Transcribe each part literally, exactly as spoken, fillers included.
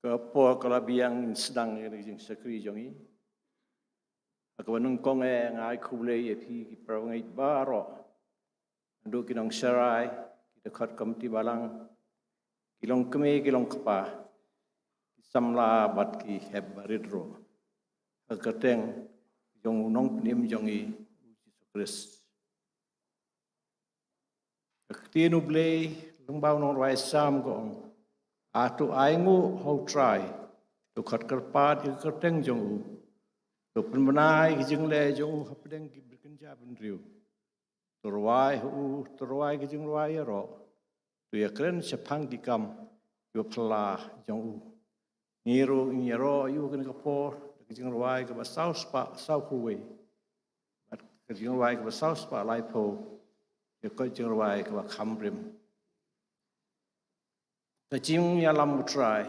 Ka por ka la biang, ngin sdang ïa ka jingshakri jong ngi. Ha kaba nyngkong eh nga ai khublei ïa phi ki para bangeit baroh, naduh ki nongsharai, ki dkhot komiti balang, ki longkmie ki longkpa, ki samla bad ki hep barit ruh, ha ka kyrteng jong u Nongpynim jong ngi, u Jisu Khrist. Ka ktien U Blei lyngba u nongrwai Salm ka ong, hato ai nguh ha U Trai, to khot kyrpad ïa ka kyrteng jong u, to pynbna ïa ki jingleh jong u hapdeng ki byrkynja bynriew. To rwai ha u, to rwai ki jingrwai ïaroh, to ïakren shaphang ki kam kiba phylla jong u. Ngi ruh ngin ïaroh ïa u ha kane ka por da ka jingrwai kaba saw spah saw phew wei, bad ka jingrwai kaba saw spah lai phew, ïa ka jingrwai kaba kham rim. Ka jingïalam U Trai.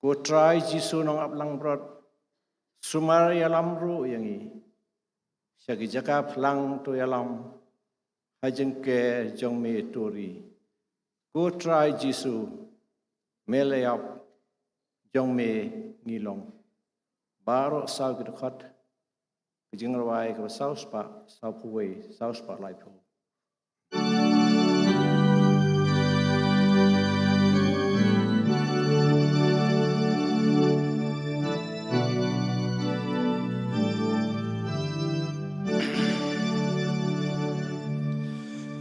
Ko Trai Jisu Nongap Langbrot, sumar ïalam ruh ïa ngi. Sha ki jaka phlang to ïalam, ha jingker jong me to ri. Ko Trai Jisu, me la ïap, jong me ngi long. Baroh saw ki dkhot, ka jingrwai kaba saw spah saw phew wei, saw spah lai phew.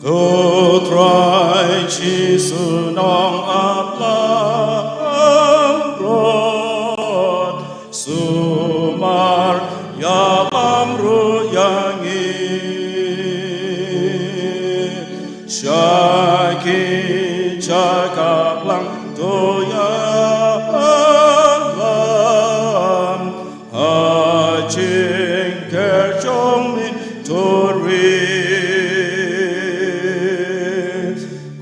Ko Trai Jisu Nongap Langbrot, sumar ïalam ruh ïa ngi. Sha ki jaka phlang to ïalam, ha jingker jong me to ri.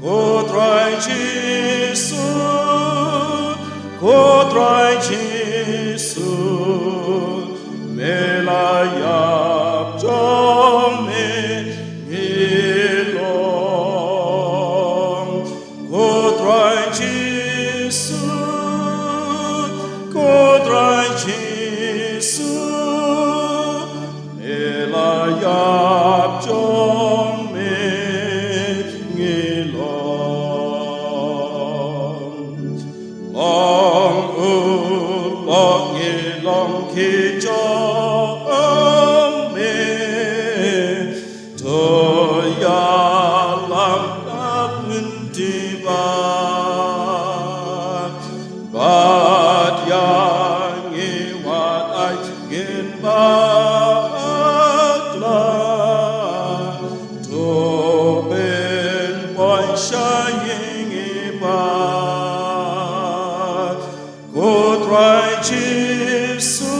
Ko Trai Jisu, ko Trai Jisu, me la ïap, jong me ngi long. Ko Trai Jisu, ko Trai Jisu, me la ïap, jong me ngi long. Long u long ngi long ki jong me. To ïalam ïa ngi, bad ïa ngi wat ai ngin bakla. To pynpoi sha ïing i bah. Ko Trai Jisu,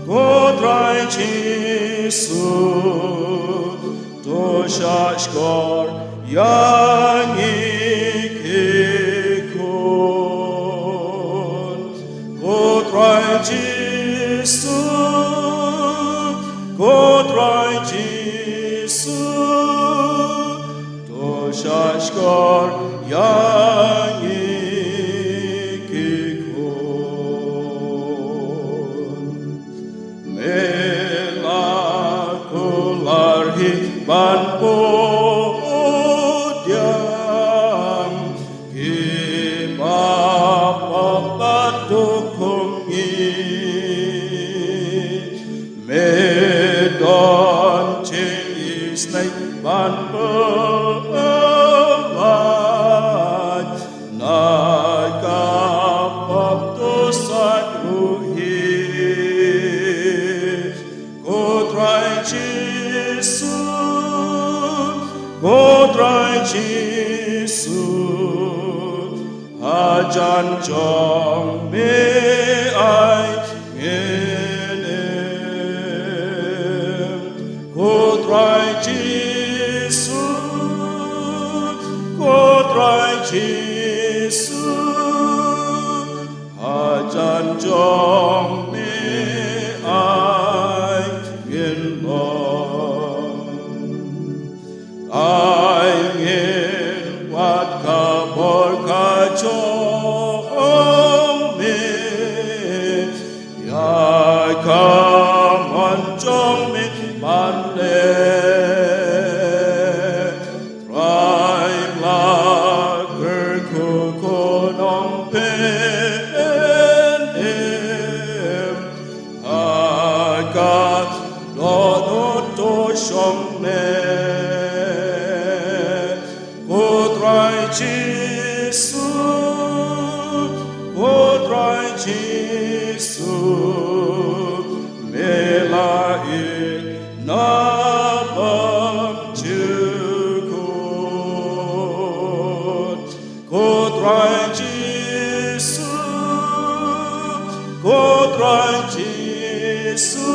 ko Trai Jisu, to shahshkor ïa ngi ki khun. Ko Trai Jisu, ko Trai Jisu, to shahshkor ïa ngi ki khun. Me la kular hi ban pdiang kiba pop bad duk kum ngi. Me don jingïaseng ban pynlait na ka pop to sait ruh hi. Ko Trai Jisu, ko Trai Jisu, hajan jong me ai ngin im. Ko Trai Jisu, ko Trai Jisu, hajan jong me ai ngin long. Ai ngin wad ka bor ka jong Jisu, ko Trai Jisu, me la ïeit na bymjukut. Ko Trai Jisu, ko Trai Jisu,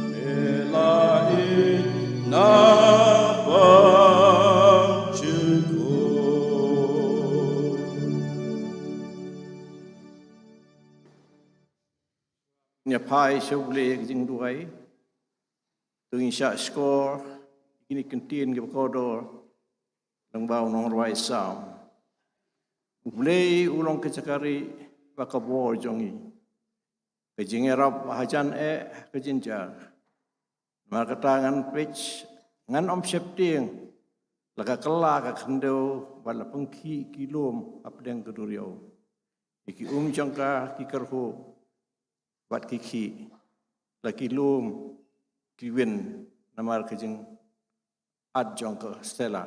me la ïeit na bymjukut. Ngin ïa phai sha U Blei ha ka jingduwai. To ngin shah shkor ïa kine ki ktien kiba kordor lyngba u nongrwai Salm. U Blei u long ka jaka rieh bad ka bor jong ngi, ka jingïarap ba hajan eh ha ka jynjar. Namar kata ngan peit, ngan ym sheptieng, la ka kylla ka khyndew bad la pynkhih ki lum hapdeng ka duriaw. Ïa ki um jong ka ki kyrhuh bad ki khih, la ki lum ki win namar ka jingat jong ka. Sela.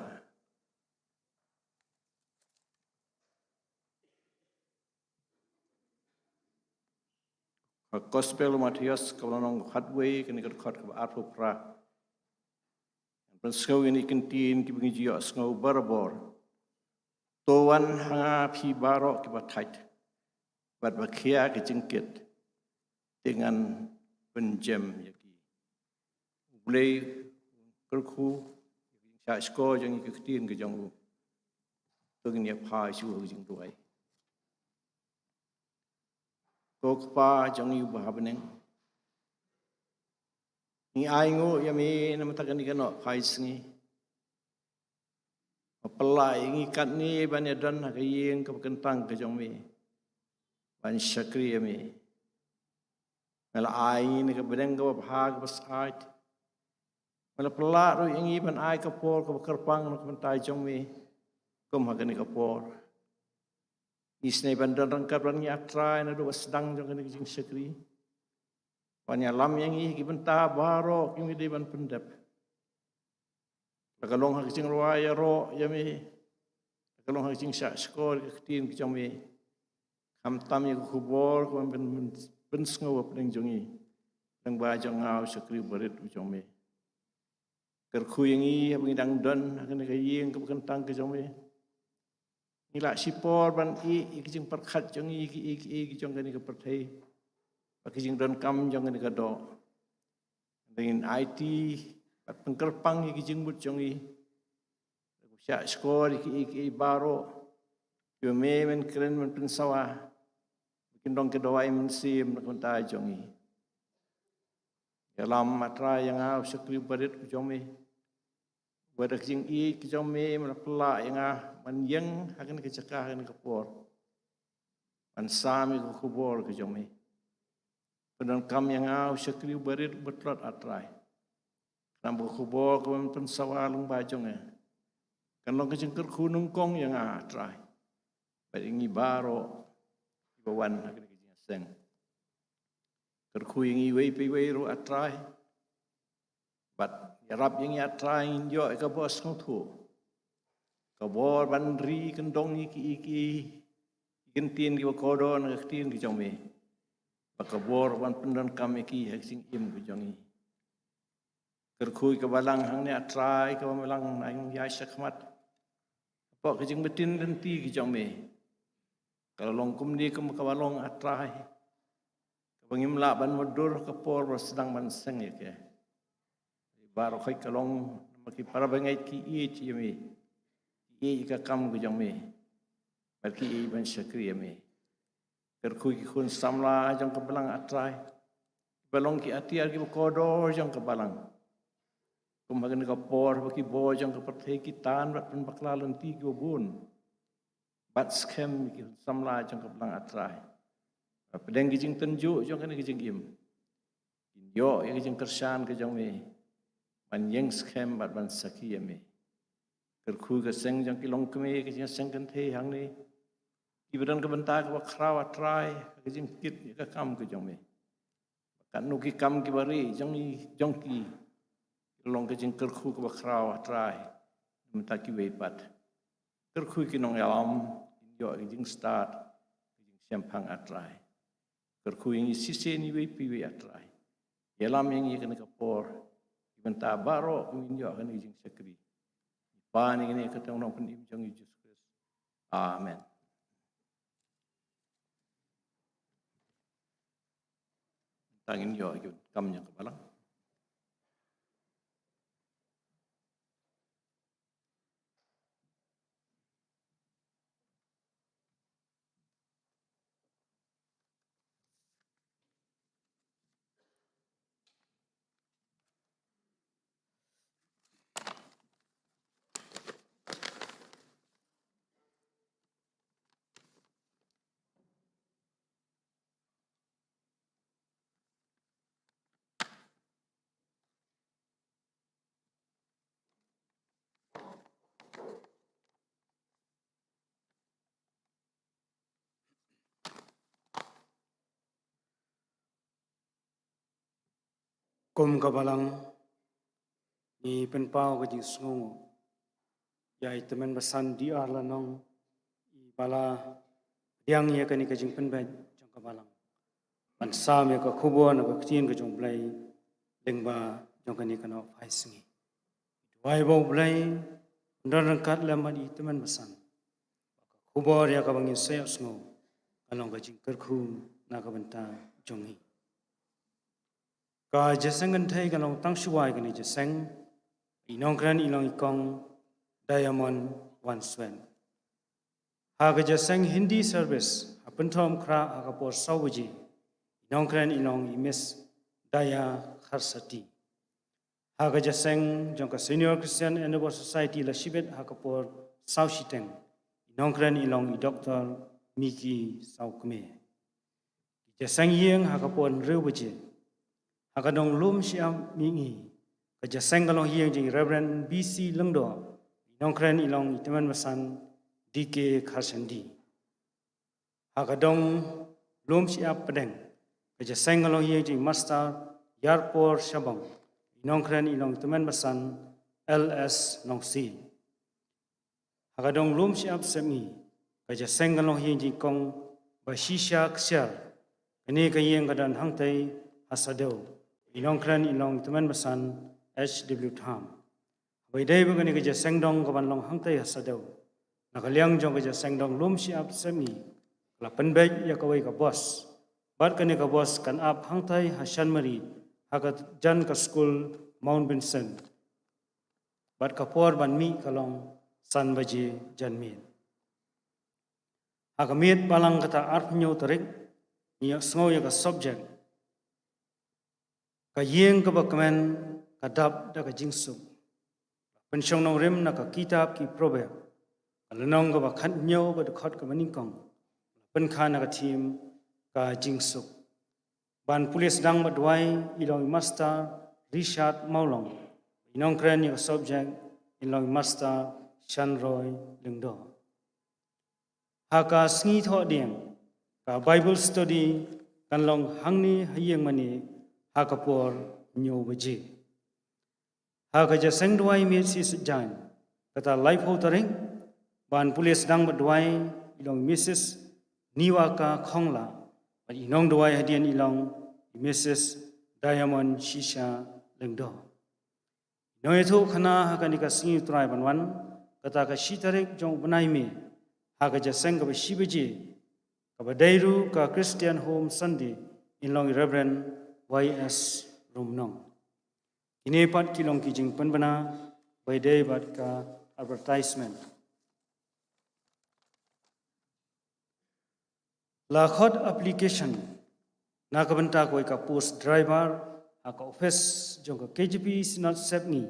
Ha Gospel u Mathaios kaba lynnong khatwei, kane ka dkhot kaba arphew phra. Pynsngew ïa kine ki ktien kiba ngi ju ïohsngew barabor. To wan ha nga phi baroh kiba thait bad ba khia ka jingkit, te ngan pynjem ïa ki. U Blei u kyrkhu ïa ka jingshah shkor jong ngi ha ki ktien ki jong u. To ngin ïa phai sha u ha ka jingduwai. Ko Kpa jong ngi uba ha bneng, ngi ainguh ïa me na ka bynta kane ka nohphaisngi. Me la pynlah ïa ngi katne ban ïadon ha ka ïing kaba kyntang ka jong me, ban shakri ïa me. Me la ai ïa ngi kane ka bneng kaba bha kaba syaid. Me la pynlah ruh ïa ngi ban ai ka por kaba kyrpang na ka bynta jong me, kum ha kane ka por. Ngi isynei ban don ryngkat bad ngi, A Trai, naduh ba sdang jong kane ka jingshakri. Ban ïalam ïa ngi ha ki bynta baroh kiba ngi dei ban pyndep. La ka long ha ka jingrwai ïaroh ïa me, la ka long ha ka jingshah shkor ïa ki ktien ki jong me, khamtam ïa ka khubor kaba me pyn, pyn, pynsngew hapdeng jong ngi, lyngba jong nga u shakri barit u jong me. Kyrkhu ïa ngi haba ngi dang don ha kane ka ïing kaba kyntang ka jong me. Ngi lah shipor ban ïeh ïa ki jingpyrkhat jong ngi, ki, ki, ki jong kane ka pyrthei, bad ki jingdonkam jong kane ka doh. Ngin aiti bad pynkyrpang ïa ki jingmut jong ngi. Shah shkor ïa ki, ki, ki baroh kiba me men kren, men pynsawa, ba kin long ki dawai mynsiem na ka bynta jong ngi. Ïalam, A Trai, ïa nga u shakri barit u jong me. Wat da ka jingïeit ka jong me, me la pynlah ïa nga ban ïeng ha kane ka jaka, ha kane ka por, ban sam ïa ka khubor ka jong me. Pyndonkam ïa nga u shakri barit uba tlot, A Trai. Khnang ba ka khubor kaba men pynsawa lyngba jong nga kan long ka jingkyrkhu nyngkong ïa nga, A Trai, bad ïa ngi baroh kiba wan ha kane ka jingïaseng. Kyrkhu ïa ngi iwei pa iwei ruh, A Trai, bad ïarap ïa ngi, A Trai, ngin ïoh ïa ka bor sngewthuh, ka bor ban ri kyndong ïa ki, ïa ki, ïa ki ktien kiba kordor na ka ktien ka jong me, bad ka bor ban pyndonkam ïa ki ha ka jingim ka jong ngi. Kyrkhu ïa ka balang hangne, A Trai, kaba me la nang ïaid shakhmat hapoh ka jingbtin lynti ka jong me. Ka la long kumne kum kaba long, A Trai, kaba ngim lah ban mutdur ha ka por ba sdang ban seng ïa ka. Baroh khoit ka long namar ki para bangeit ki ïeit ïa me, ki ïeit ïa ka kam ka jong me, bad ki ïeit ban shakri ïa me. Kyrkhu ïa ki khun samla jong ka balang, A Trai, kiba long ki atiar kiba kordor jong ka balang. Kum ha kane ka por ba ki bor jong ka pyrthei ki tan bad pynbakla lynti kiba bun, bad skhem ïa ki khun samla jong ka balang, A Trai, ba hapdeng ka jingtynjuh jong kane ka jingim, kin ïoh ïa ka jingkyrshan ka jong me, ban ïeng skhem bad ban sakhi ïa me. Kyrkhu ïa ka seng jong ki longkmie, ka jingïaseng kynthei hangne, kiba don ka bynta kaba khraw, A Trai, ha ka jingkit ïa ka kam ka jong me. Katno ki kam kiba rieh jong ngi, jong ki, ki long ka jingkyrkhu kaba khraw, A Trai, na ka bynta kiwei pat. Kyrkhu ïa ki nongïalam, ïoh ki jingstad, ki jingshemphang, A Trai. Kyrkhu ïa ngi shisien iwei pa iwei, A Trai. Ïalam ïa ngi kane ka por, ki bynta baroh, ngin ïoh kane ka jingshakri. Pan ïa ngi kane ka tang nongpynim jong ngi Jisu Khrist. Amen. Tang ngin ïoh ïa u kam jong ka balang. Kum ka balang, ngi pynpaw ka jingsngewnguh ïa i Tymmen Basan D R Lanong, i ba la pdiang ïa kane ka jingpynbeit jong ka balang ban sam ïa ka khubor na ka ktien ka jong U Blei lyngba jong kane ka nongphai sngi. Duwai ba U Blei un don ryngkat lem bad i Tymmen Basan. Ka khubor ïa kaba ngin sa ïohsngew kan long ka jingkyrkhu na ka bynta jong ngi. Ka jingïaseng kynthei kan long tang shuwa ïa kane ka jingïaseng. I nongkren i long i Kong Diamond Wanswet. Ha ka jingïaseng Hindi service ha Pynthorumkhrah ha ka por saw baje, i nongkren i long i Miss Daya Kharsati. Ha ka jingïaseng jong ka Senior Christian Endeavour Society la shibit ha ka por saw shiteng, i nongkren i long i Doktor Miki Sawkmie. Ka jingïaseng ïing ha ka por hynriew baje. Ha ka dong lum shyiap mihngi, ka jingïaseng kan long ha ïing jong i Reverend B C Lyngdoh, i nongkren i long i Tymmen Basan D K Kharshandi. Ha ka dong lum shyiap pdeng, ka jingïaseng kan long ha ïing jong i Master Ïarpor Shabong, i nongkren i long i Tymmen Basan L S Nongsi. Ha ka dong lum shyiap sepngi, ka jingïaseng kan long ha ïing jong i Kong Bashisha Ksiar. Kane ka ïing ka don hangtei ha Saddew, i nongkren i long i Tymmen Basan H W Tham. Haba ïadei bad kane ka jingïaseng dong kaban long hangtei ha Saddew, na ka liang jong ka jingïaseng dong lum shyiap sepngi, ka la pynbeit ïa kawei ka bos. Bad kane ka bos kan ap hangtei ha Shanmari, ha ka jan ka skul Mount Vincent. Bad ka por ban mih ka long san baje janmiet. Ha ka miet Balang kata arphew hynñiew tarik, ngi ïohsngew ïa ka subject, Ka ïing kaba kmen ka dap da ka jingsuk. Pynshong nongrim na ka kitab ki Proverb, ka lynnong kaba khathynñiew, ka dkhot kaba nyngkong, pynkha na ka theme ka jingsuk. Ban pule sdang bad duwai i long i Master Richard Mawlong. I nongkren ïa ka subject i long i Master Shanroy Lyngdoh. Ha ka sngi Thohdieng, ka Bible study kan long hangne ha ïing mane ha ka por hynñiew baje. Ha ka jingïaseng duwai miet shi saitjaiñ, kata laiphew tarik, ban pule sdang bad duwai i long Missus Niwaka Khongla, bad i nongduwai hadien i long Missus Diamond Shisha Lyngdoh. Nongïathuhkhana ha kane ka sngi U Trai ban wan, kata ka shi tarik jong u bnai May, ha ka jingïaseng kaba shi baje, kaba dei ruh ka Christian Home Sunday, in long i Reverend Y S Rumnong. Kine pat ki long ki jingpynbna ba ïadei bad ka advertisement. La khot application na ka bynta kawei ka post driver ha ka office jong ka K J P Synod Sepngi,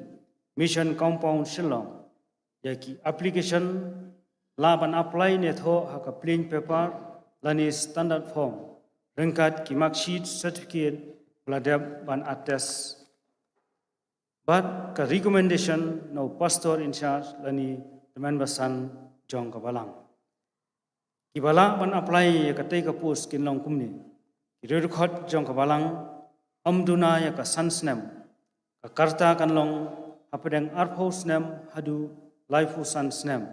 Mission Compound, Shillong. Ïa ki application lah ban apply ne thoh ha ka plain paper lane standard form, ryngkat ki marksheet, certificate ba la dep ban attest. Bad ka recommendation na u pastor in charge lane tymmen basan jong ka balang. Kiba lah ban apply ïa katei ka post kin long kumne: ki riewdkhot jong ka balang, ym duna ïa ka san snem. Ka rta kan long hapdeng arphew snem haduh laiphew san snem.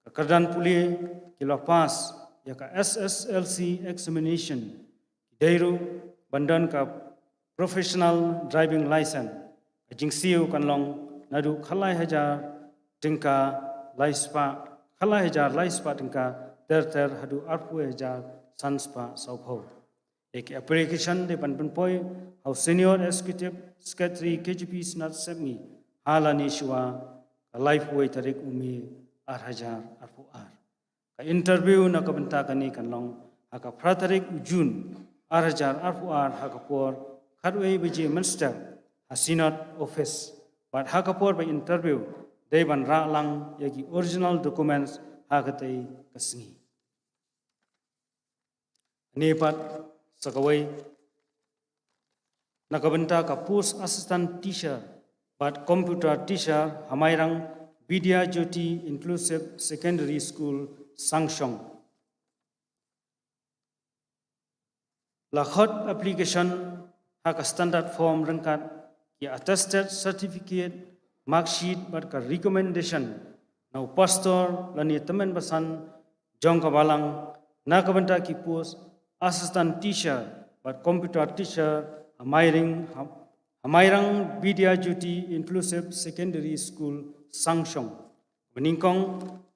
Ka kyrdan pule ki la pass ïa ka S S L C examination, ki dei ruh ban don ka professional driving license. Ka jingsiew kan long naduh khatlai hajar tyngka lai spah, khatlai hajar lai spah tyngka ter ter haduh arphew hajar san spah sawphew. Ïa ki application dei ban pynpoi ha u Senior Executive Secretary K J P Synod Sepngi ha lane shuwa ka laiphew tarik u May ar hajar arphew ar. Ka interview na ka bynta kane kan long ha ka phra tarik u June ar hajar arphew ar ha ka por khatwei baje mynstep ha Synod Office. Bad ha ka por ba interview dei ban rah lang ïa ki original documents ha katei ka sngi. Kane pat sa kawei na ka bynta ka post assistant teacher bad computer teacher ha Mairang Vidya Jyoti Inclusive Secondary School, Sangshong. La khot application ha ka standard form ryngkat ki attested certificate, mark sheet bad ka recommendation na u pastor lane tymmen basan jong ka balang na ka bynta ki post assistant teacher bad computer teacher ha Mairang, ha, ha Mairang Vidya Jyoti Inclusive Secondary School, Sangshong. Kaba nyngkong,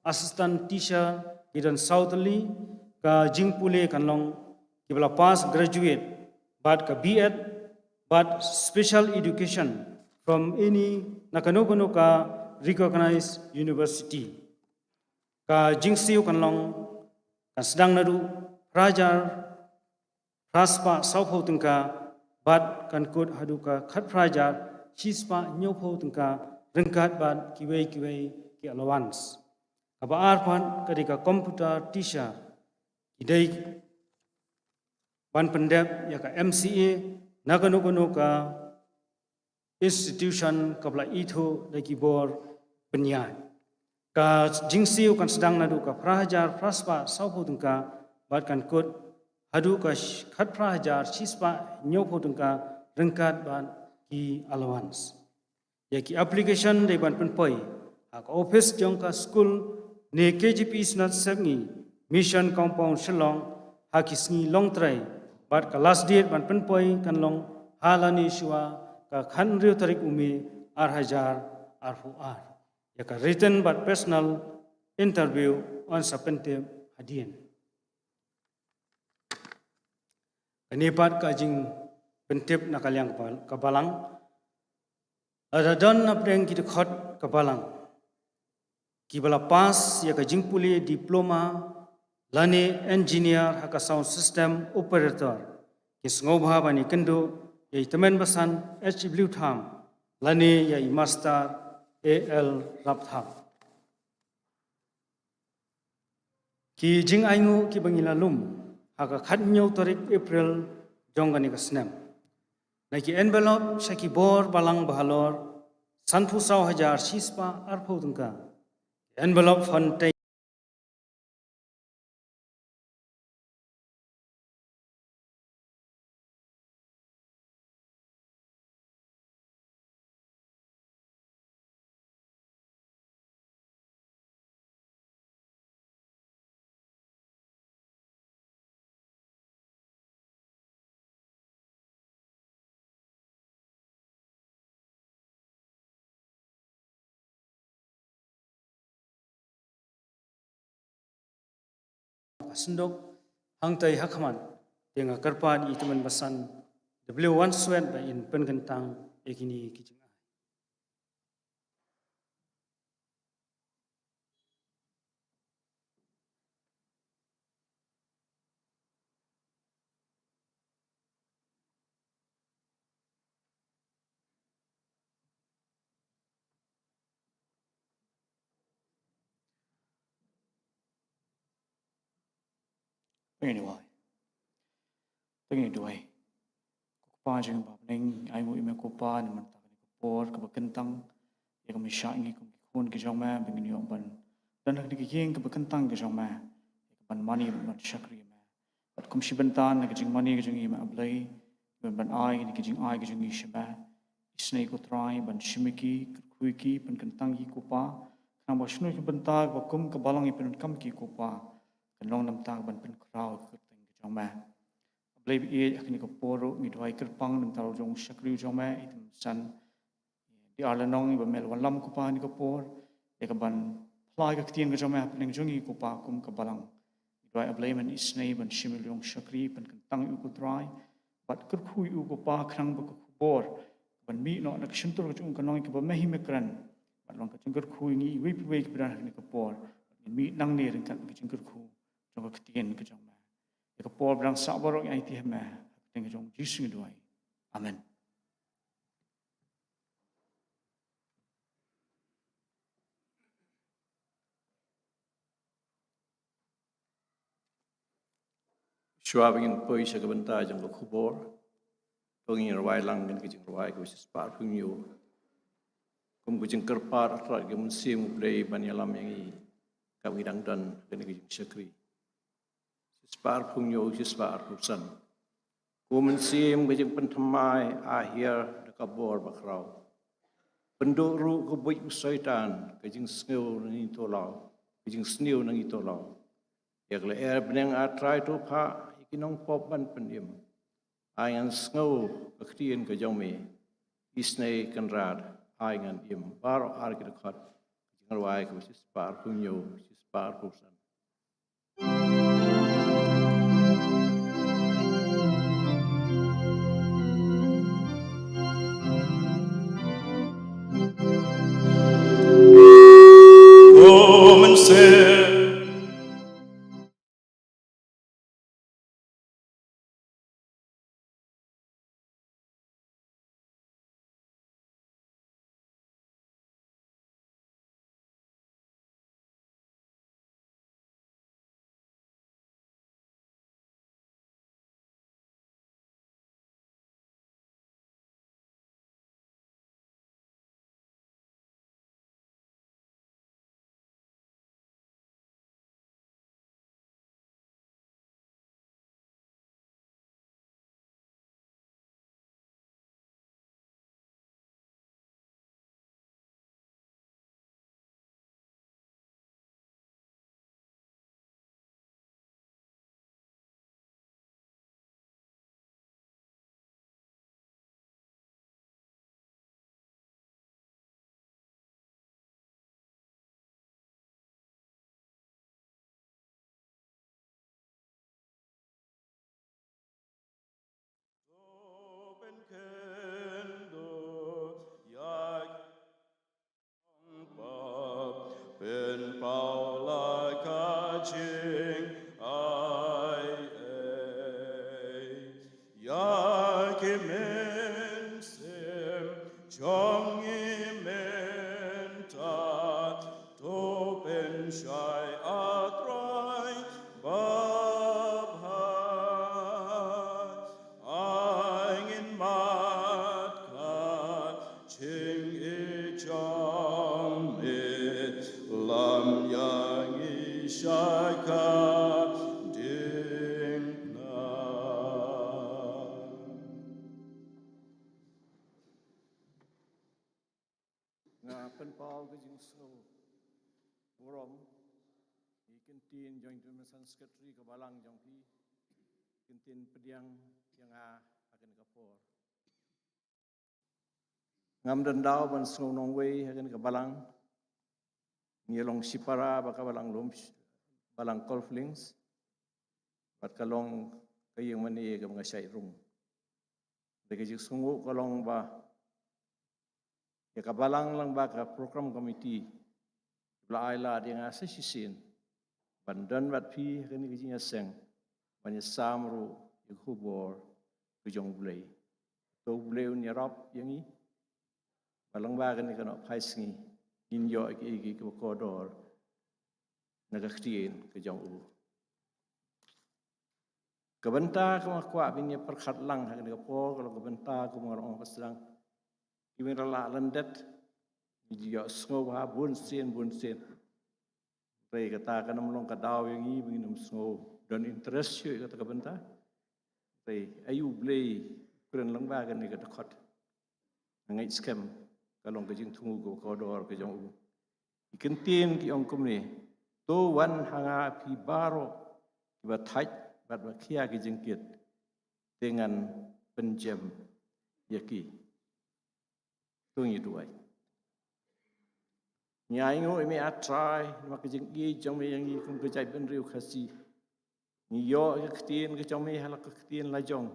assistant teacher ki don saw tylli, ka jingpule kan long kiba la pass graduate bad ka B Ed bad special education from any na kano kano ka recognized university. Ka jingsiew kan long, kan sdang naduh phra hajar phra spah sawphew tyngka bad kan kut haduh ka khatphra hajar shi spah hynñiewphew tyngka ryngkat bad kiwei kiwei ki allowance. Kaba ar pat ka dei ka computer teacher, ki dei ban pyndep ïa ka M C A na kano kano ka institution kaba la ithuh da ki bor pynïaid. Ka jingsiew kan sdang naduh ka phra hajar phra spah sawphew tyngka bad kan kut haduh ka sh-, khatphra hajar shi spah hynñiewphew tyngka ryngkat bad ki allowance. Ïa ki application dei ban pynpoi ha ka office jong ka skul ne K J P Synod Sepngi, Mission Compound, Shillong ha ki sngi Longtrai bad ka last date ban pynpoi kan long ha lane shuwa ka khathynriew tarik u May ar hajar arphew ar. Ïa ka written bad personal interview yn sa pyntip hadien. Kane pat ka jingpyntip na ka liang ka bal-, ka balang. Lada don napdeng ki dkhot ka balang kiba la pass ïa ka jingpule diploma lane engineer ha ka sound system operator, ki sngewbha ban ïakynduh ïa i tymmen basan H W Tham lane ïa i master A L Rapthap. Ki jingainguh kiba ngi la lum ha ka khathynñiew tarik April jong kane ka snem. Na ki envelope sha ki bor balang ba halor sanphew saw hajar shi spah arphew tyngka. Envelope contain ka synduk, hangta ha khmat te nga kyrpad ïa i tymmen basan W Wanswet ba in pynkyntang ïa kine ki jingai. Tang ïa duwai. Tang ïa duwai. Ko Kpa jong ngi ba ha bneng, ai nguh ïa me ko Kpa, namar mynta kane ka por kaba kyntang ïa ka mynsiem ngi kum ki khun ki jong me, ba ngin ïoh ban don ha kane ka ïing kaba kyntang ka jong me, ïa ka ban mane ban shakri ïa me. Bad kum shi bynta na ka jingmane ka jong ngi, me A Blei, ban, ban ai kine ki jingai ki jong ngi sha me. Isynei ko Trai ban shim ïa ki, kyrkhu ïa ki, pynkyntang ïa ki ko Pa, Namar shuh ka bynta ba kum ka balang ngi pyndonkam ïa ki ko Pa, kan long namar ban pynkhraw ïa ka kyrteng ka jong me. A Blei ba ïeit, ha kane ka por ruh ngi duwai kyrpang namar u jong u shakri u jong me, i Tymmen San. Dei ar lynnong iba me la wanlam ko Pa ha kane ka por, ïa kaban phla ïa ka ktien ka jong me hapdeng jong ngi ko Pa kum ka balang. Ngi duwai A Blei men isynei ban shim ïa u jong u shakri, ban kyntang ïa u ko Trai, bad kyrkhu ïa u ko Pa khnang ba ka khubor kaban mih noh na ka shyntur ka jong u kan long ïa kaba me hi me kren. Bad long ka jingkyrkhu ïa ngi iwei pa iwei kiba don ha kane ka por. Bad ngin mih nangne ryngkat bad ka jingkyrkhu jong ka ktien ka jong me. Ïa ka por ba dang sah baroh ngi aiti ha me, ha ka kyrteng ka jong U Jisu ngi duwai. Amen. Shuwa ba ngin poi sha ka bynta jong ka khubor, to ngin rwai lang kane ka jingrwai kaba shispah arphew hynñiew. Kum ka jingkyrpad hakhmat ka mynsiem U Blei ban ïalam ïa ngi, kaba ngi dang don ha kane ka jingshakri. Shispah arphew hynñiew, shispah arphew san. Ko Mynsiem, ka jingpynthymmai, a hiar da ka bor bakhraw. Pynduh ruh ka buit u Soitan, ka jingsniew na ngi to law, ka jingsniew na ngi to law. Ïa ka lyer bneng a Trai, to phah ïa ki nongpop ban pynim. Ai ngan sngew ka ktien ka jong me. Isynei Kynrad, ai ngan im. Baroh ar ki dkhot. Ka jingrwai kaba shispah arphew hynñiew, shispah arphew san. Ko Mynsiem. Pynpaw la ka jingai ei ïa ki mynsiem jong ngi mynta, to pynshai, A Trai babha. Ai ngin mad ka jingïeit jong me, lam ïa ngi sha ka diengphna. Nga pynpaw ka jingsngew burom ïa ki ktien jong i Tymmen San, Secretary ka balang jong phi, ki ktien pdiang ïa nga ha kane ka por. Ngam don daw ban sngew nongwei ha kane ka balang. Ngi long shipara ba ka balang lum, balang Golf Links, bad ka long ka ïing mane kaba nga shait rung. Te ka jingsngew ka long ba ïa ka balang lang ba ka program committee ba la ai lad ïa nga sa shisien ban don bad phi ha kane ka jingïaseng ban ïasam ruh ïa ka khubor ka jong U Blei. To U Blei un ïarap ïa ngi ba lang ba kane ka nongphai sngi ngin ïoh ïa ki, ïa ki kaba kordor na ka ktien ka jong u. Ka bynta kaba nga kwah ban ïa pyrkhat lang ha kane ka por ka long ka bynta kaba nga ong ba sdang kiba ngi la lah lyndet, ngi ju ïohsngew bha bun sien bun sien. Hynrei kata kam long ka daw ïa ngi ba ngin ym sngew don interest shuh ïa kata ka bynta. Hynrei ai U Blei u kren lang ba kane ka dkhot. Nga ngeit skhem ka long ka jingthmu kaba kordor ka jong u. Ki kyntien ki ong kumne: To wan ha nga phi baroh kiba thait bad ba khia ki jingkit, te ngan pynjem ïa ki. To ngin duwai. Ngi ainguh ïa me, A Trai, namar ka jingïeit jong me ïa ngi kum ka jaitbynriew Khasi. Ngi ïoh ïa ka ktien ka jong me ha la ka ktien la jong.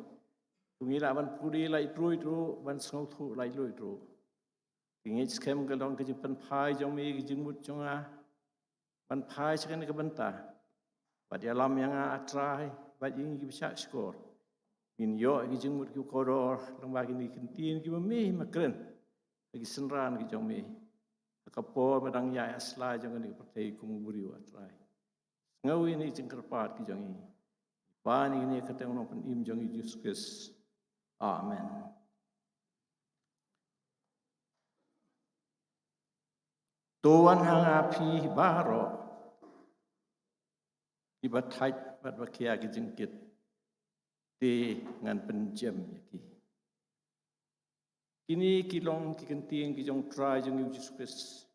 Ngi lah ban pule laitluid ruh, ban sngewthuh laitluid ruh. Ngi ngeit skhem ka long ka jingpynphai jong me, ka jingmut jong nga ban phai sha kane ka bynta. Bad ïalam ïa nga, A Trai, bad ïa ngi kiba shah shkor, ngin ïoh ïa ki jingmut ki kordor lyngba kine ki kyntien kiba me ma kren ha ki synran ki jong me ha ka por ba dang ïaid ha sla jong kane ka pyrthei kum u briew, A Trai. Sngew ïa kine ki jingkyrpad ki jong ngi. Pan ïa kine ha ka kyrteng u Nongpynim jong ngi, Jisu Khrist. Amen. To wan ha nga phi baroh kiba thait bad ba khia ki jingkit, te ngan pynjem ïa ki. Kine ki long ki kyntien ki jong u Trai jong ngi u Jisu Khrist,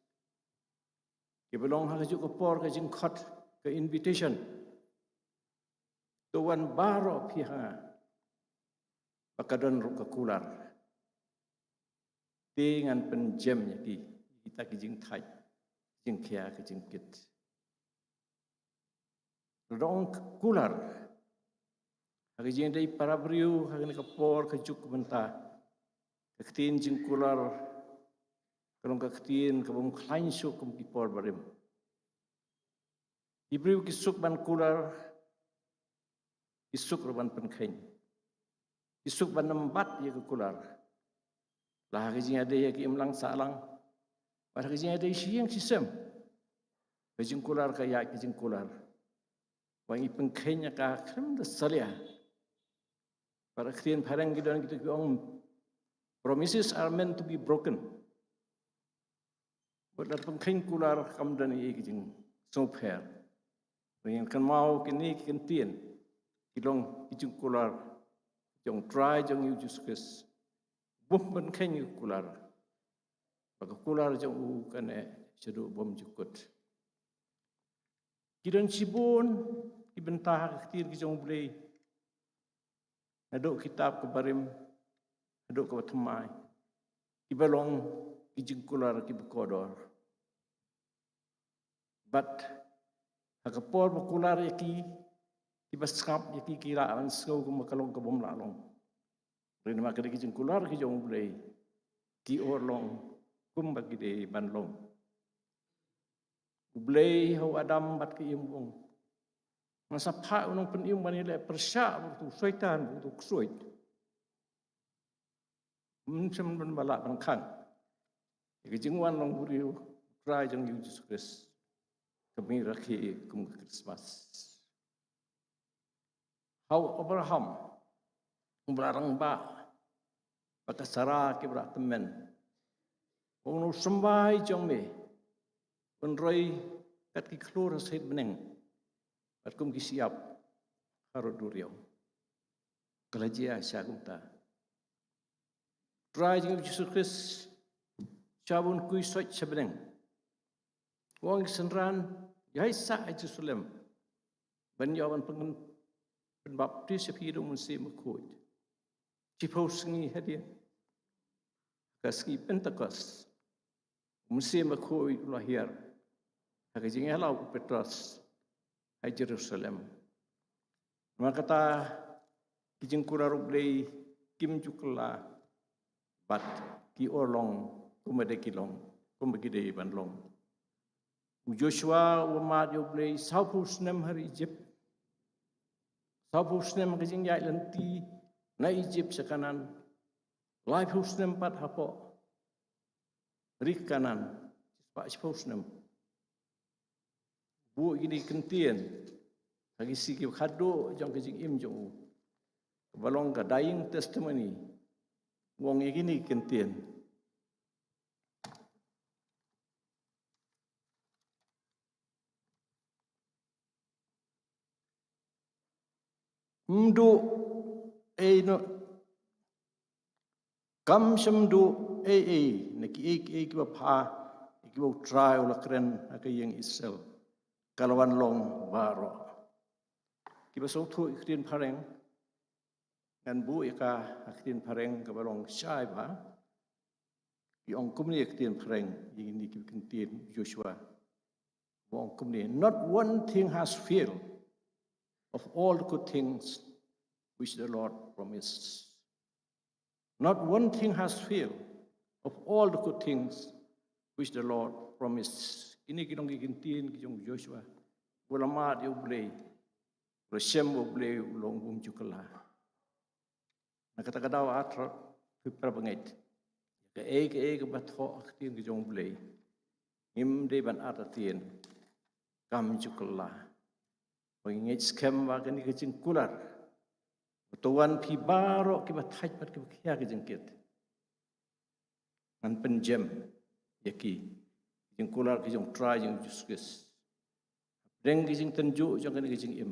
kiba long ha kajuh ka por ka jingkhot, ka invitation. To wan baroh phi ha nga, ba ka don ruh ka kular, te ngan pynjem ïa ki, kita ki jingthait, jingkhia ki jingkit. Ka dei ka kular ha ka jingïadei para briew ha kane ka por ka juk ka bynta. Ka ktien jingkular ka long ka ktien ka bym khlaiñ shuh kum ki por barim. Ki briew ki suk ban kular, ki suk ruh ban pynkheiñ, ki suk ban ym bat ïa ka kular. La ha ka jingïadei ïa ki imlang sahlang, bad ha ka jingïadei shi ïing shi sem, ka jingkular ka ïaid ka jingkular. Wat ngi pynkheiñ ïa ka, khlem da salia. Bad ha ka ktien phareng ki don kito ki ong, promises are meant to be broken. Bad lada pynkheiñ kular kam don ei ei ka jingsngewpher. Ngin kynmaw kine ki kyntien ki long ki jingkular jong u Trai jong ngi u Jisu Khrist. Bym pynkheiñ ka kular, ba ka kular jong u kan neh shaduh bymjukut. Ki don shibun ki bynta ha ka ktien ki jong U Blei, naduh kitab ka barim haduh kaba thymmai, kiba long ki jingkular kiba kordor. Bad ha ka por ba kular ïa ki, kiba sngap ïa ki ki lah ban sngew kumba ka long ka bym lah long. Hynrei namar ka dei ki jingkular ki jong U Blei, ki urlong kumba ki dei ban long. U Blei ha u Adam bad ka Im u ong, ngan sa phah u Nongpynim ban ïaleh pyrshah bad uto u Soitan, bad uto u ksuid. Ym shym don ba lah ban khang ïa ka jingwan long u briew u Trai jong ngi u Jisu Khrist, kaba ngi rakhe kum ka Khristmas. Ha u Abraham, uba la rangbah bad ka Sara kiba la tymmen, u ong, u symbai jong me un roi kat ki khlur ha sait bneng, bad kum ki shyiap harud duriaw. Ka la jia sha kumta. Trai jong ngi u Jisu Khrist, sha bun kui soit sha bneng, u ong ïa ki synran, ïaid sah ha Jerusalem ban ïoh ban pyn-, pynbaptis ïa phi da u Mynsiem Bakhuid. Shiphew sngi hadien, ka sngi Pentekost, u Mynsiem Bakhuid u la hiar ha ka jingïalang u Petros ha Jerusalem. Namar kata, ki jingkular U Blei kim ju kylla bad ki urlong kumba dei ki long, kumba ki dei ban long. U Joshua uba mad ïa U Blei sawphew snem ha ri Ijipt, sawphew snem ha ka jingïaid lynti na Ijipt sha Kanaan, laiphew snem pat hapoh ri Kanaan, shispah shiphew snem. Buh ïa kine ki kyntien ha ki sngi kiba khadduh jong ka jingim jong u, kaba long ka dying testimony. U ong ïa kine ki kyntien. Ym duh ei no, kam shym duh ei ei na kiei kiei kiba pha kiba U Trai u la kren ha ka ïing Israel, ka la wan long baroh. Kiba sngewthuh ïa ka ktien phareng, ngan buh ïa ka ha ka ktien phareng kaba long shai bha. Ki ong kumne ha ka ktien phareng ïa kine kiba kyntien Joshua. Ba ong kumne, "Not one thing has failed of all the good things which the Lord promised." Not one thing has failed of all the good things which the Lord promised. Kine ki long ki kyntien ki jong Joshua, u la mad ïa U Blei, u la shem ba U Blei u long bym ju kylla. Na kata ka daw artylli, phi para bangeit, kaei kaei kaba thoh ha ka ktien ka jong U Blei, ngim dei ban artatien, kam ju kylla. Ba ngi ngeit skhem ba kane ka jingkular, ba to wan phi baroh kiba thait bad kiba khia ka jingkit, ngan pynjem ïa ki, ki jingkular ki jong U Trai jong U Jisu Khrist. Hapdeng ki jingtynjuh jong kane ka jingim,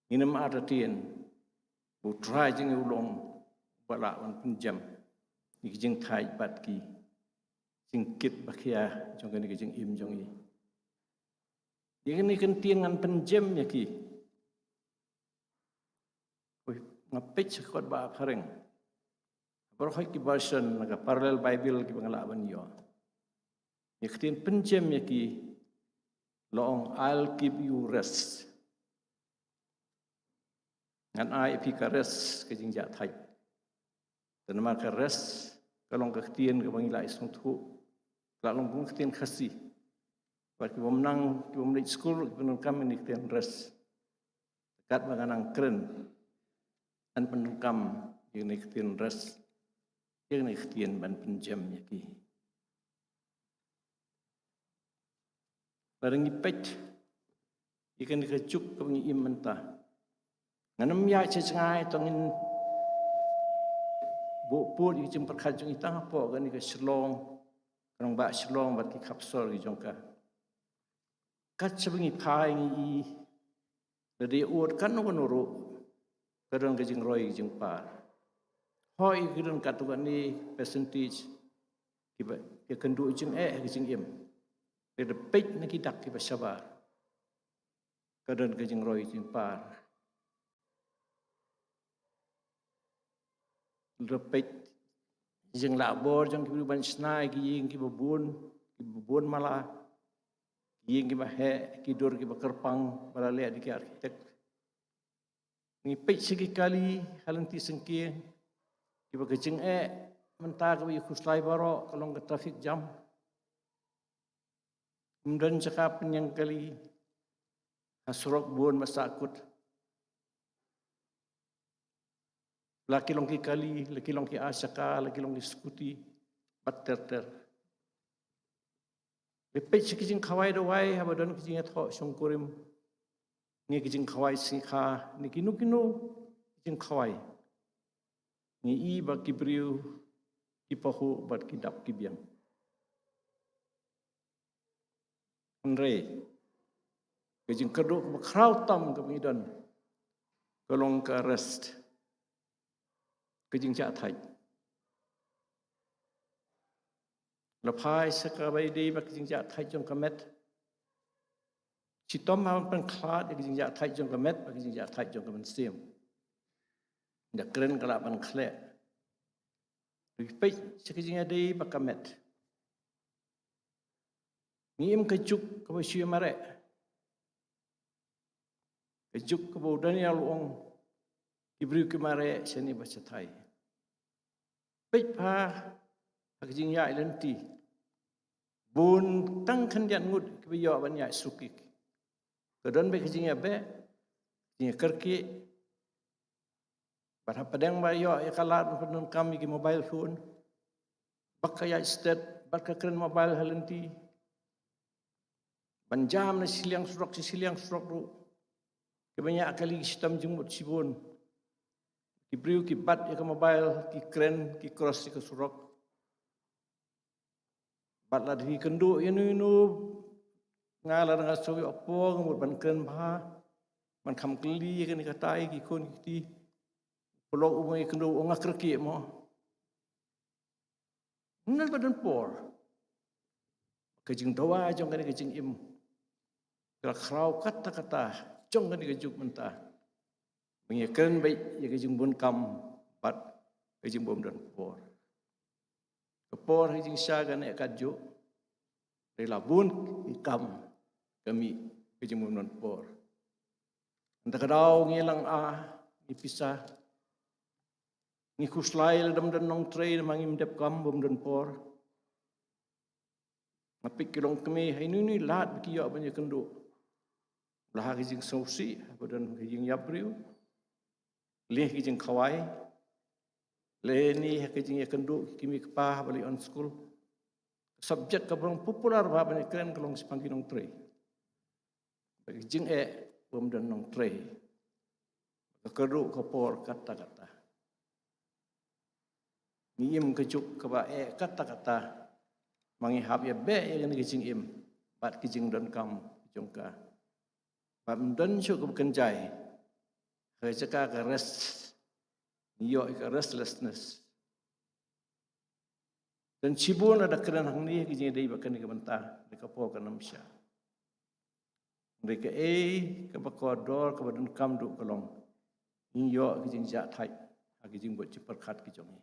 ngin ym artatien, ba U Trai jong ngi u long uba lah ban pynjem ïa ki jingthait bad ki jingkit ba khia jong kane ka jingim jong ngi. Ïa kane ka ktien ngan pynjem ïa ki. Ui, nga peit sha kot ba phareng. Baroh ki version na ka parallel Bible kiba nga lah ban ïoh. Ïa ka ktien pynjem ïa ki, la ong, "I'll give you rest." Ngan ai ïa phi ka rest, ka jingjahthait. Te namar ka rest ka long ka ktien kaba ngi la ïohsngew thuh, ka la long kum ka ktien Khasi. Bad ki bym nang, ki bym leit skul, ki bym nang kam ïa ka ktien rest. Katba nga nang kren, ngan pyndonkam ïa kane ka ktien rest, ïa kane ka ktien ban pynjem ïa ki. Lada ngi peit ïa kane ka juk kaba ngi im mynta, ngan ym ïaid sha jngai, to ngin buh pud ïa ka jingpyrkhat jong ngi tang hapoh kane ka Shillong, ka nongbah Shillong bad ki khapsor ki jong ka. Kat shaba ngi phai ngi i, lada ïa ud katno katno ruh, ka don ka jingroi ka jingpar. Hooid, ka don katto katne percentage kiba ïakynduh jingeh ha ka jingim. Lada peit na ki dak kiba shabar, ka don ka jingroi jingpar. Lada peit jinglah bor jong ki briew ban shna ïa ki ïing kiba bun, kiba bun mala, ki ïing kiba heh, ki dur kiba kyrpang ba la leh da ki architect. Ngi peit sha ki kali ha lynti syngkien, kiba ka jingeh mynta kaba ïa khuslai baroh ka long ka traffic jam. Ym don jaka pynïeng kali ha surok bun ba sahkut. La ki long ki kali, la ki long ki ashaka, la ki long ki scooty, bad ter ter. Lada peit sha ki jingkhawai dawai, haba don ki jingïathoh shongkurim, ne ki jingkhawai sngikha, ne kino kino ki jingkhawai, ngi i ba ki briew ki pahuh bad ki dap ki biang. Hynrei ka jingkyrduh kaba khraw tam kaba ngi don ka long ka rest, ka jingjahthait. La phai sha kaba ïadei bad ka jingjahthait jong ka met. Shitom ha ban pynkhlad ïa ka jingjahthait jong ka met bad ka jingjahthait jong ka mynsiem. Da kren ka lah ban khleh. Peit sha ka jingïadei bad ka met. Ngi im ka juk kaba shu mareh. Ka juk kaba u Daniel u ong, ki briew ki mareh shane bad shathie. Peit pha ha ka jingïaid lynti, bun tang khyndiat ngut kiba ïoh ban ïaid suk ïa ki. Ka don beit ka jingïabeh, ka jingïakyrkieh. Bad hapdeng ba ïoh ïa ka lad ban pyndonkam ïa ki mobile phone, bad ka ïaid stet, bad ka kren mobile ha lynti, ban jam na shiliang surok sha shiliang surok ruh. Kiba ñiah kali ki shitom jingmut shibun. Ki briew ki bat ïa ka mobile, ki kren, ki cross ïa ka surok. Bad lada ki kynduh ïano ïano, nga lada nga sngew ïoh por nga mut ban kren bha, ban kham kylli ïa kane kata ïa ki khun ki kti. Paralok u ba ngi kynduh u ong nga kyrkieh mo. Ngim pat don por. ka jingdawa jong kane ka jingim ka la khraw katta katta jong kane ka juk mynta. Ba ngi kren beit ïa ka jingbun kam bad ka jingbym don por. Ka por ha ka jingshisha kan eh kat juk. Dei la bun ki kam ka mih ka jingbym don por. Hynda ka daw ngi lang a ngi pisa. Ngi khuslai lada ym don nongtrei namar ngim dep kam bym don por. Nga peit ki longkmie ha inu inu i lad ba ki ïoh ban ïakynduh. La ha ka jingsngewsih, ha ba don ka jingïap briew. Leh ka jingkhawai. Leh ni ha ka jingïakynduh ki kmie kpa ha ba la ïoh on skul. Ka subject kaba long popular ba ban ïakren ka long shaphang ki nongtrei. Ba ka jingeh bym don nongtrei. Ka kyrduh ka por katta katta. Ngi im ka juk kaba eh katta katta. Ma ngi hap ïa beh ïa kane ka jingim bad ka jingdonkam jong ka. Bad ym don shuh kaba kynjai. Ha ka jaka ka rest, ngi ïoh ïa ka restlessness. Don shibun lada kren hangne ka jingïadei bad kane ka bynta, da ka por kan ym shah. Hynrei kaei kaba kordor kaba donkam duh ka long, ngi ïoh ka jingjahthait ha ka jingbud jingpyrkhat ka jong ngi.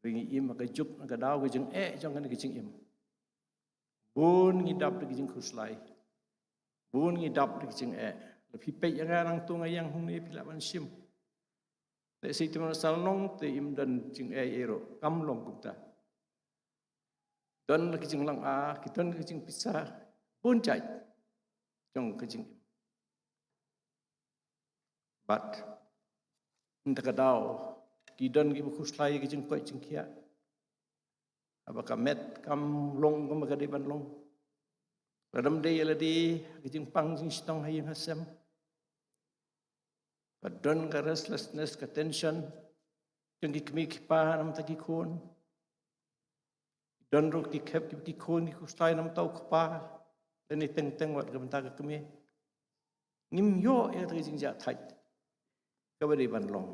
Hynrei ngi im ha ka juk na ka daw ka jingeh jong kane ka jingim. Bun ngi dap da ka jingkhuslai. Bun ngi dap da ka jingeh. La phi peit ïa nga nangta nga ïeng hangne phi lah ban shim. Lehse te mynta Salnong te im don jingeh ei ruh, kam long kumta. Don la ki jinglang a, ki don ki jingpisa, bun jait jong ka jingim. Bad hynda ka daw ki don kiba khuslai ki jingkoit jingkhiah. Haba ka met kam long kumba ka dei ban long. Lada ym dei ïa lade ha ka jingpang jingshitom ha ïing ha sem. Ka don ka restlessness, ka tension jong ki kmie ki kpa namar ki khun. Don ruh ki khep ki khun ki khuslai namar u kpa lane teng teng wat ka bynta ka kmie. Ngim ïoh ïa ka jingjahthait kaba dei ban long.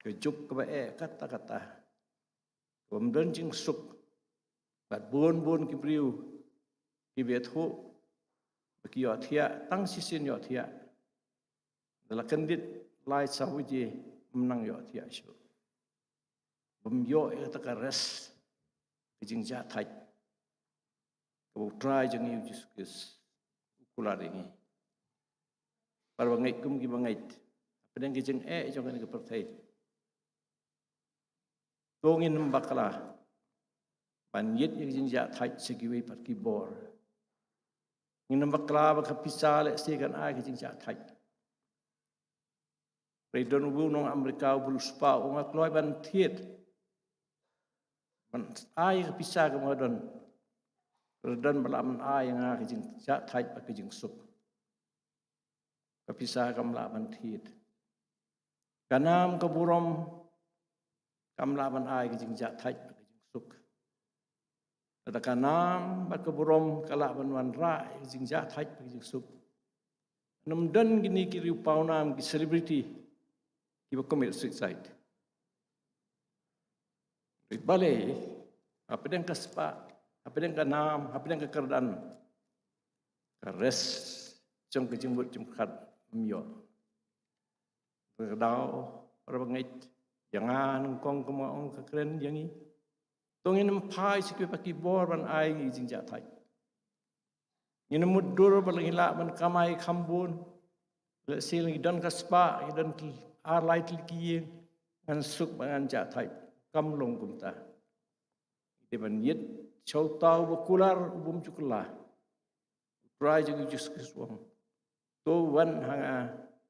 Ka juk kaba eh katta katta. Kaba ym don jingsuk. Bad bun bun ki briew kiba ïathuh ba ki ïohthiah tang shisien ïohthiah. Da la kyndit lai saw baje ym nang ïohthiah shuh. Bym ïoh ïa kata ka rest, ka jingjahthait kaba U Trai jong ngi U Jisu Khrist u kular ïa ngi. Para bangeit kum ki bangeit, hapdeng ka jingeh jong kane ka pyrthei, to ngin ym bakla ban ïit ïa ka jingjahthait sha kiwei pat ki bor. Ngin ym bakla ba ka pisa lehse kan ai ka jingjahthait. Hynrei don uwei u nong Amerika uba riewspah u ong, nga kloi ban thied ban ai ka pisa kaba nga don, hynrei don ba lah ban ai ïa nga ka jingjahthait bad ka jingsuk. Ka pisa kam lah ban thied. Ka nam ka burom kam lah ban ai ka jingjahthait bad ka jingsuk. Lada ka nam bad ka burom ka lah ban wanrah ïa ka jingjahthait bad ka jingsuk, ngim don kine ki riew pawnam, ki celebrity kiba commit suicide. Balei? Hapdeng ka spah, hapdeng ka nam, hapdeng ka kyrdan, ka rest jong ka jingmut jingpyrkhat ym ïoh. Ka daw, para bangeit, ïa nga nyngkong kumba nga ong, ka kren ïa ngi. To ngin ym phai sha kiwei pat ki bor ban ai ïa ngi jingjahthait. Ngin ym mutdur ba la ngi lah ban kamai kham bun. Lehse la ngi don ka spah, ngi don ar lai tylli ki ïing, ngan suk bad ngan jahthait. Kam long kumta. Ngi dei ban ïit sha uta uba kular, u bym ju kylla. U Trai jong ngi U Jisu Khrist u ong, to wan ha nga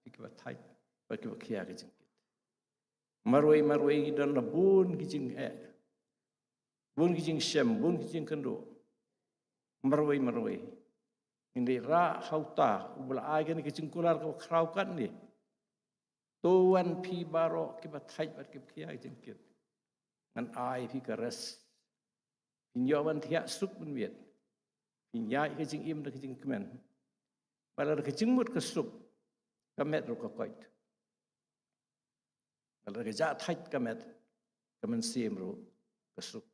phi kiba thait bad kiba khia ka jingkit. Marwei marwei ngi don la bun ki jingeh, bun ki jingshem, bun ki jingkynduh. Marwei marwei ngin dei rah ha uta uba la ai kane ka jingkular kaba khraw katne. To wan phi baroh kiba thait bad kiba khia ka jingkit. Ngan ai phi ka rest. Phin ïoh ban thiah suk ban miet. Phin ïaid ka jingim da ka jingkmen. Bad lada ka jingmut ka suk, ka met ruh ka koit. Bad lada ka jahthait ka met, ka mynsiem ruh ka suk.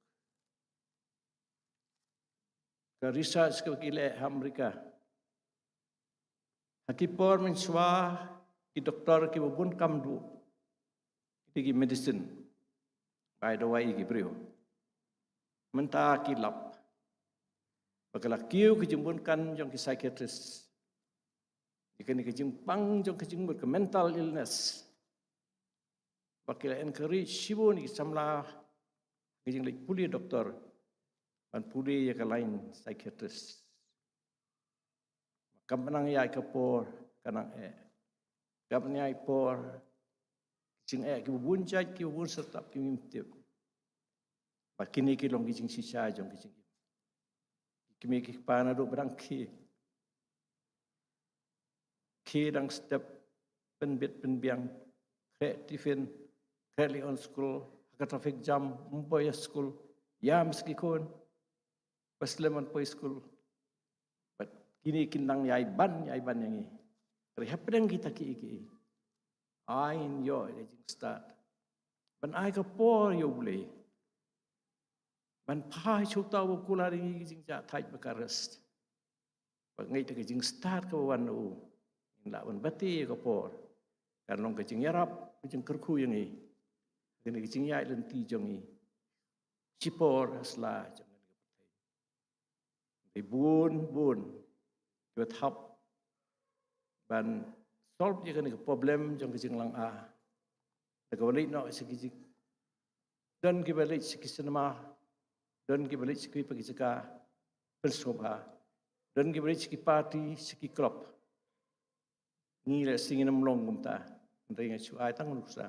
ka research kaba ki leh ha Amerika. Ha ki por mynshuwa ki doktor kiba bun kam duh, ki medicine, bai dawai ïa ki briew. Mynta ki lap ba ka la kiew ka jingbun kan jong ki psychiatrist. Ïa kane ka jingpang jong ka jingmut, ka mental illness, ba ki la encourage shibun ïa ki samla ha ka jingleit pule doktor, ban pule ïa ka line psychiatrist. Kam nang ïaid ka por ka nang eh. Kam nang ïaid por, ki jingeh kiba bun jait, kiba bun syrtap, kiba ngim tip. Ba kine ki long ki jingshisha jong ki jingim. Ki kmie ki kpa naduh ba dang khie, khie dang step, pynbit pynbiang, khreh tiffin, khreh leit on school, ha ka traffic jam, ym poi skul, ïam sha ki khun ba slem ban poi skul. Bad kine kin nang ïai ban, ïai ban ïa ngi. Hynrei hapdeng kita kiei kiei, ai ngin ïoh ïa ka jingstad ban ai ka por ïa U Blei, ban phai sha uta uba kular ïa ngi ka jingjahthait bad ka rest. Ba ngeit da ka jingstad kaba wan na u, ngin lah ban bati ïa ka por. Kan long ka jingïarap, ka jingkyrkhu ïa ngi, kane ka jingïaid lynti jong ngi shipor ha sla jong kane ka pyrthei. Ki bun bun kiba thap ban solve ïa kane ka problem jong ka jinglanga da kaba leit noh sha ki jing, don kiba leit sha ki cinema, don kiba leit sha ki pa ki jaka pynsngewbha, don kiba leit sha ki party, sha ki club. Ngi lehse ngin ym long kumta, hynrei nga shu ai tang nuksa.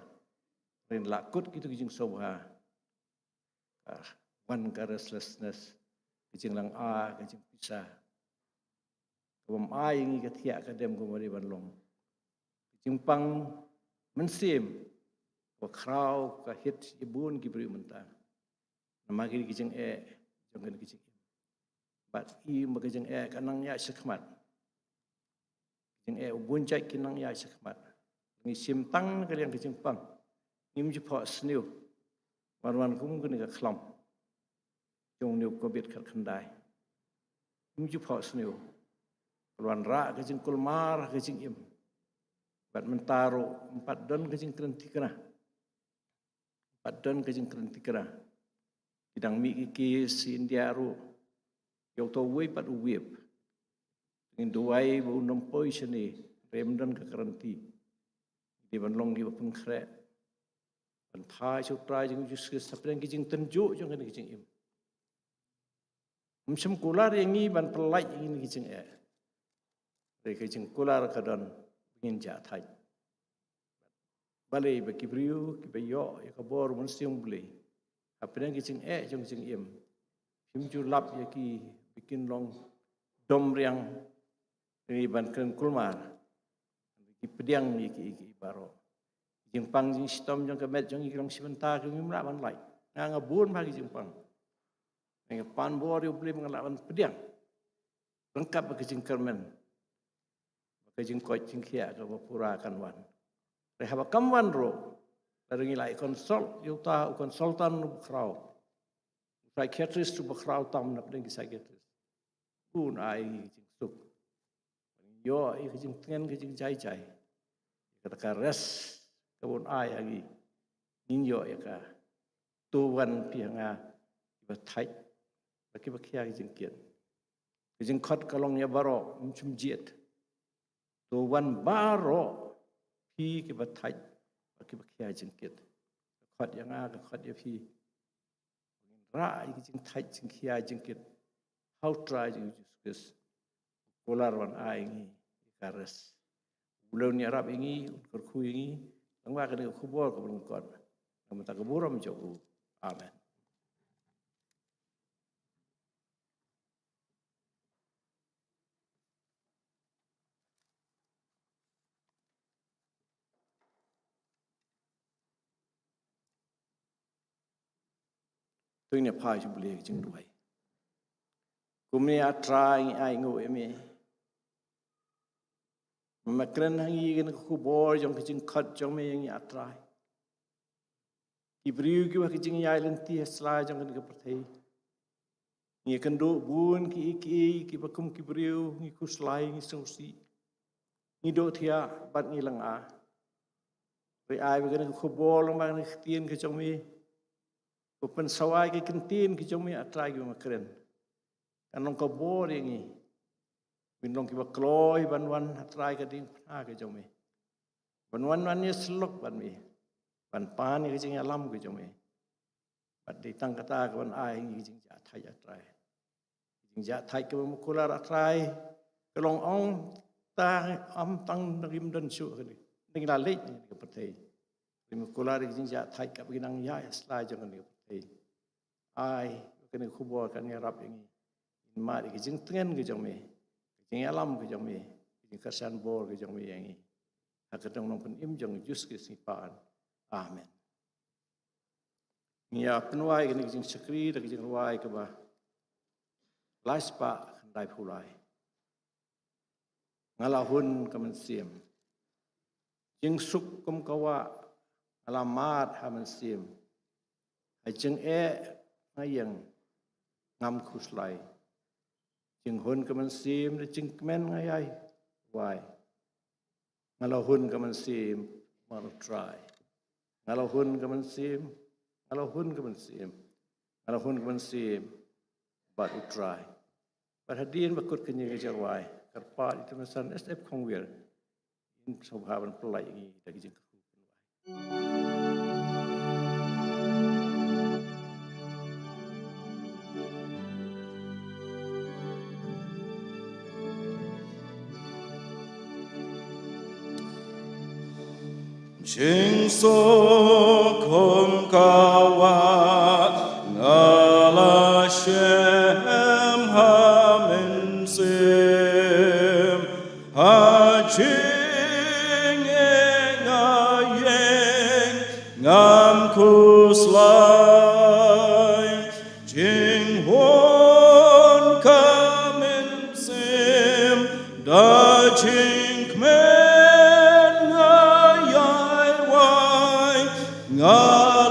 Hynrei la kut kito ki jingsngewbha, ka wan ka restlessness, ka jinglanga, ka jingpisa, ka bym ai ngi ka thiah ka dem kumba dei ban long. Ka jingpang mynsiem kaba khraw ka hit ïa bun ki briew mynta. Namar ki, ki jingeh jong kane ka jingim. Bad i ma ka jingeh ka nang ïaid shakhmat. Jingeh u bun jait ki nang ïaid shakhmat. Ngi shim tang na ka liang ka jingpang, ngim ju phohsniew. Wan wan kum kane ka khlam jong une u covid khatkhyndai. Ngim ju phohsniew. Wan rah ka jingkulmar ka jingim. Bad mynta ruh ym pat don ka jingkren thikna. Pat don ka jingkren thikna. Ki dang mih ki case sha India ruh ïa uto uwei pat u wave. Ngin duwai ba un ym poi shane, hynrei ym don ka guarantee. Dei ban long kiba pynkhreh, ban phai sha U Trai jong ngi U Jisu Khrist hapdeng ki jingtynjuh jong kane ka jingim. Ym shym kular ïa ngi ban pyllait ïa kine ki jingeh. Hynrei ka jingkular ka don ba ngin jah thait. Balei ba ki briew kiba ïoh ïa ka bor Mynsiem U Blei hapdeng ki jingeh jong ka jingim, phim ju lap ïa ki ba kin long domriang, ïa ban kren kulmar. Ki pdiang ïa ki, ïa ki baroh. Jingpang jingshitom jong ka met jong ngi ki long shi bynta, ki ngim lah ban lait. Nga, nga bun bha ki jingpang. Nga pan bor ïa U Blei ba nga lah ban pdiang ryngkat bad ka jingkyrmen, bad ka jingkoit jingkhiah kaba pura kan wan. Hynrei haba kam wan ruh, lada ngi la consult ïa uta u consultant uba khraw, u psychiatrist uba khraw tam na pdeng ki psychiatrist, un ai ngi ka jingsuk. Ïoh ïa ka jingtngen, ka jingjai jai, ïa kata ka rest kaba un ai ha ngi. Ngin ïoh ïa ka. To wan phi ha nga kiba thait bad kiba khia ka jingkit. Ka jingkhot ka long ïa baroh, ym shym jied. To wan baroh phi kiba thait bad kiba khia ka jingkit. Ka khot ïa nga, ka khot ïa phi. Ngin rah ïa ka jingthait jingkhia jingkit ha U Trai jong ngi U Jisu Khrist. Kular ban ai ngi ïa ka rest. U Blei un ïarap ïa ngi, un kyrkhu ïa ngi lyngba kane ka khubor kaba lyngkot, namar ka burom jong u. Amen. To ngin ïa phai sha U Blei ka jingduwai. Kumne A Trai ngi ai nguh ïa me. Me kren ha ngi kane ka khubor jong ka jingkhot jong me ïa ngi A Trai. Ki briew kiba ha ka jingïaid lynti ha sla jong kane ka pyrthei. Ngi kynduh bun ki i ki i kiba kum ki briew, ngi khuslai, ngi sngewsih, ngi duh thiah bad ngi lynga. Hynrei ai ba kane ka khubor, ba kane ka ktien ka jong me, ba pynsawai ki ktien ki jong me, A Trai, kiba me kren, kan long ka bor ïa ngi. Ngin long kiba kloi ban wan, A Trai, ka diengphna ka jong me, ban wan ban ïasyllok bad me, ban pan ïa ka jingïalam ka jong me. Bad dei tang kata ka ban ai ngi ka jingjahthait, A Trai. Ka jingjahthait kaba me kular, A Trai, ka long ong ta, ym tang na kim don shuh kane, na ngi la leit na ka pyrthei. Ka me kular ka jingjahthait kaba ngi nang ïaid ha sla jong kane ka pyrthei. Ai ba kane ka khubor kan ïarap ïa ngi, ngin mad ïa ka jingtngen ka jong me, ka jingïalam ka jong me, ka jingkyrshan bor ka jong me ïa ngi. Ha ka kyrteng u Nongpynim jong ngi Jisu Khrist ngi pan. Amen. Ngi ïa pynwai kane ka jingshakri da ka jingrwai kaba lai spah khyndai phew lai. Nga la hun ka mynsiem, jingsuk kum ka wah, nga la mad ha mynsiem. Ha jingeh nga ïeng, ngam khuslai. Jinghun ka mynsiem da jingkmen nga ïai wai. Nga la hun ka mynsiem bad U Trai. Nga la hun ka mynsiem, nga la hun ka mynsiem, nga la hun ka mynsiem bad U Trai. Bad hadien ba kut kane ka jingrwai, kyrpad ïa i Tymmen San S F Khongwir, in sngewbha ban pynlait ïa ngi da ka jingkyrkhu. Jingsuk kum ka wah nga la shem ha mynsiem, ha jingeh nga ïeng ngam khuslai. Jinghun ka mynsiem da jingkmen nga ïai wai. Nga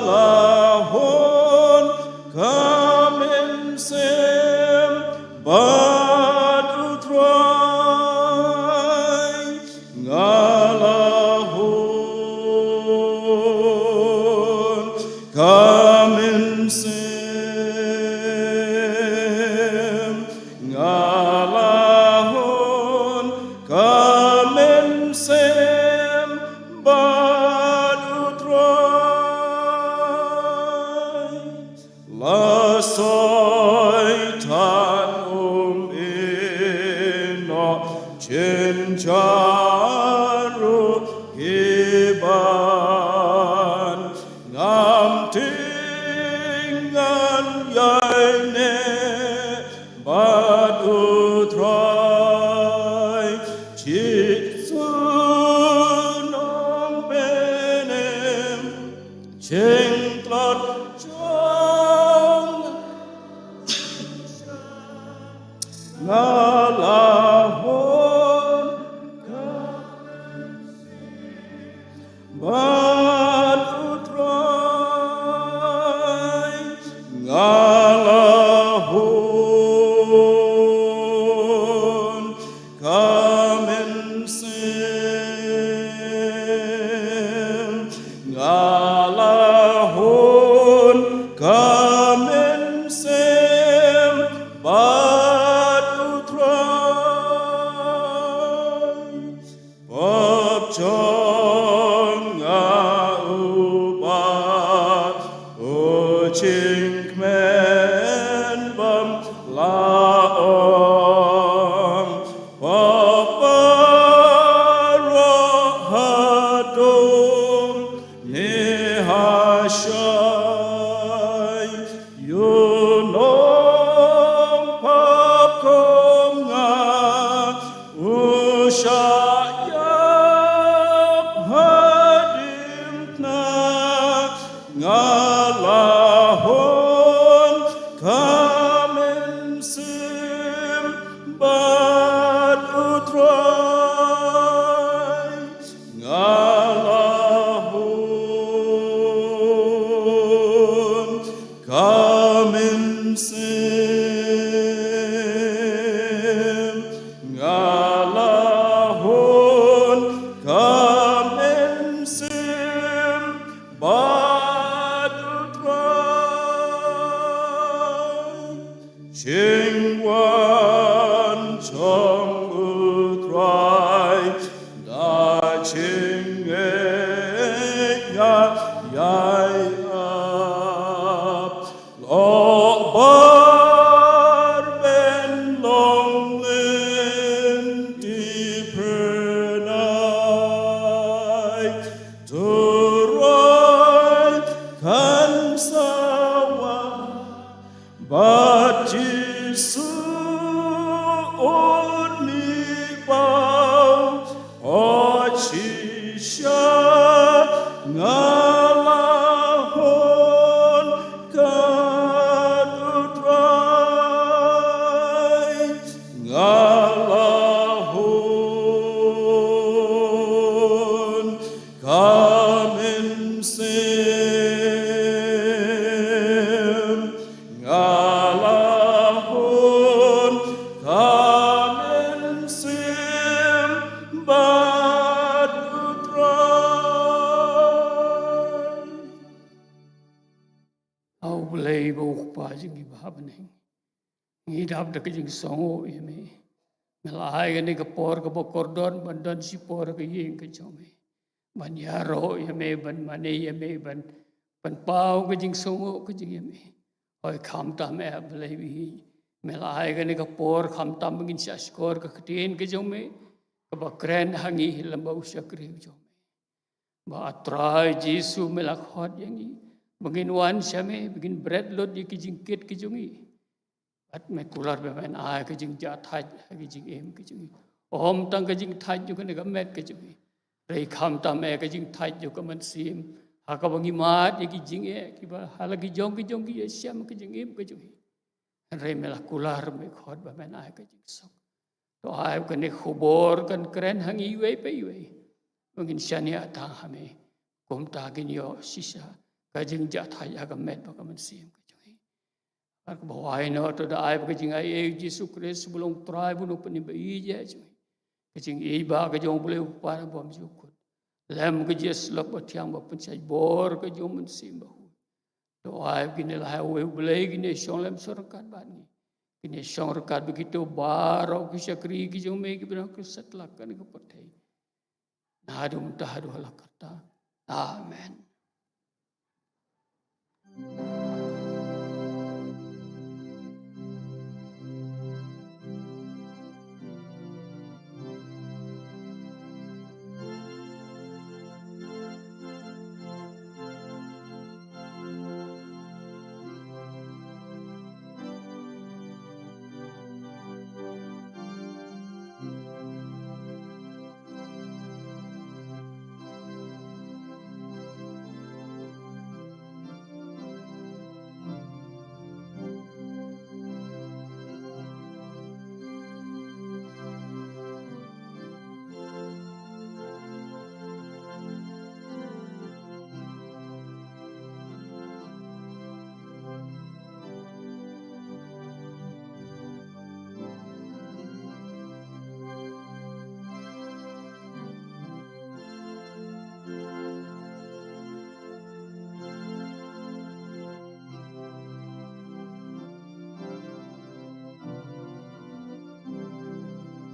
la hun ka mynsiem bad U Trai. Nga la hun ka mynsiem, nga la hun ka mynsiem bad U Trai. La Soitan um ïehnoh jynjar ruh hi ban, ngam tieng ngan ïaineh bad U Trai. Jisu Nongpynim, jingtlot jong nga la hun bad U Trai. Nga la hun ka mynsiem, nga la hun ka mynsiem bad U Trai. Pop jong nga u Bah, u jingkmen bym lah ong. Pop Nga la hun kham mynsiem bad U Trai. Jingwan jong U Trai da jingïeit nga ïai ap. Lok bar ben long lynti phyrnai. Trai kan sa wan bad Jisu un mih paw. O shisha nga la hun kham, U Trai, nga la hun kham mynsiem. Nga la hun kham mynsiem bad U Trai. A U Blei ba U Kpa jong ngi ba ha bneng, ngi dap da ka jingsngew ïa me. Me la ai kane ka por kaba kordor ban don shipor ha ka ïing ka jong me, ban ïaroh ïa me, ban mane ïa me, ban, ban paw ka jingsngew ka jong ïa me. Hooid, khamtam eh Blei, me la ai kane ka por khamtam ba ngin shah shkor ka ktien ka jong me kaba kren ha ngi lem bad u shakri u jong me. Ba A Trai Jisu me la khot ïa ngi ba ngin wan sha me, ba ngin bret lut ïa ki jingkit ki jong ngi. Bad me kular ba men ai ka jingjahthait ha ki jingim ki jong ngi. Ym tang ka jingthait jong kane ka met ka jong ngi, hynrei khamtam eh ka jingthait jong ka mynsiem, ha kaba ngi mad ïa ki jingeh kiba ha la ki jong ki jong ngi ïashem ka jingim ka jong ngi. Hynrei me la kular, me khot ba men ai ka jingsuk. To ai ba kane ka khubor kan kren ha ngi iwei pa iwei, ba ngin shaniah tang ha me. Kumta ngin ïoh shisha ka jingjahthait ha ka met bad ka mynsiem ka jong ngi. Bad kaba wai noh, to da ai ba ka jingaiei U Jisu Khrist ba long Trai bad U Nongpynim ba ïeit jong ngi, ka jingïeit ba ka jong U Blei U Kpa na bymjukut, lem ka jingïasyllok ba thiang ba pynshait bor ka jong U Mynsiem Bakhuid. To ai ba kine lai uwei U Blei kin ïashong lem shong ryngkat bad ngi, kin ïashong ryngkat bad kito baroh ki shakri ki jong me kiba don ha ka satlak kane ka pyrthei, naduh mynta haduh la karta. Amen.